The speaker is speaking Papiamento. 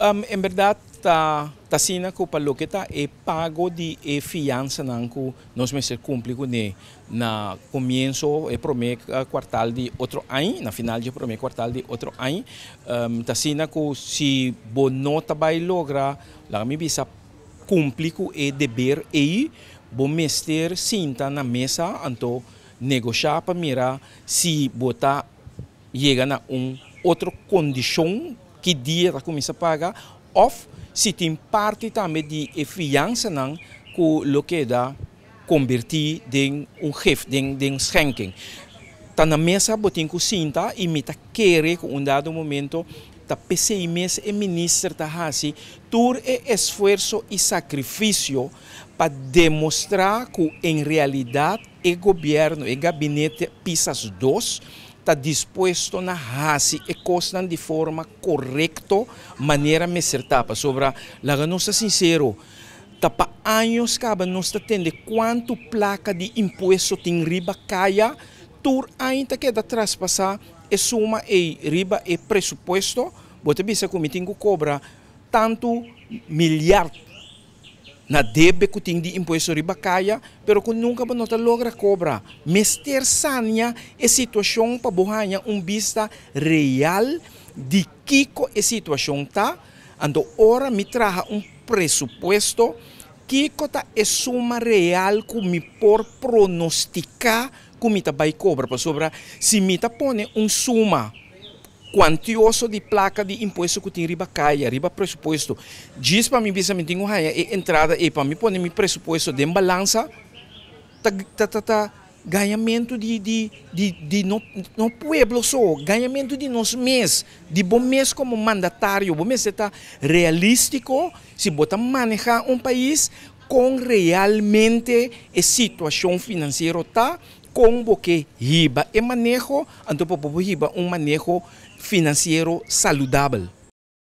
En berdad ta asina cu pa loke ta e pago di e fiansanan cu nos mester cumpli cune na comienso e prome cuartal di otro aña, na final di e prome cuartal di otro aña, ta asina cu si bo no ta bay logra, laga mi bisa, cumpli cu e deber ey, bo mester sinta na mesa anto negosha pa mira si bo ta yega na un otro kondishon ki dia ta kuminsá paga òf si tin parti tambe di e fiansanan ku lo keda kombertí den un gift, den schenking. Ta na mesa bo tin ku sinta i mi ta kere ku un dado momento ta p'esei mes e minister ta hasi tur e esfuerso i sakrifisio pa demostrá ku en realidat e gobièrnu, e gabinete Pisas dos, ta dispuesto na hasi e kosnan di forma korekto manera mester ta. Pasobra, laga nos ta sinsero, ta pa años kaba nos ta tende kuantu plaka di impuesto tin riba kaya, tur aña ta keda traspasá e suma ei riba e presupuesto. Bo ta bisa ku mi tin ku kobra tantu milyard na debe ku tin di impuesto riba kaya, pero ku nunka bo no ta logra kobra. Mester sania e situashon pa bo haña un bista real di kiko e situashon ta. Anto ora mi traha un presupuesto, kiko ta e suma real ku mi por pronostiká ku mi ta bai kobra? Pasobra si mi ta pone un suma Kuantioso di plaka di impuesto ku tin riba kaya, riba presupuesto. Djis pa mi bisa mi tin ku haña e entrada ei pa mi pone mi presupuesto den balansa, ta ta ta ta gañamentu di di di di no no pueblo so, gañamentu di nos mes, di bo mes komo mandatario. Bo mester ta realístiko si bo ta manehá un pais kon realmente e situashon finansiero ta. Kon bo ke hiba e maneho, anto pa bo por hiba un maneho finansiero saludabel.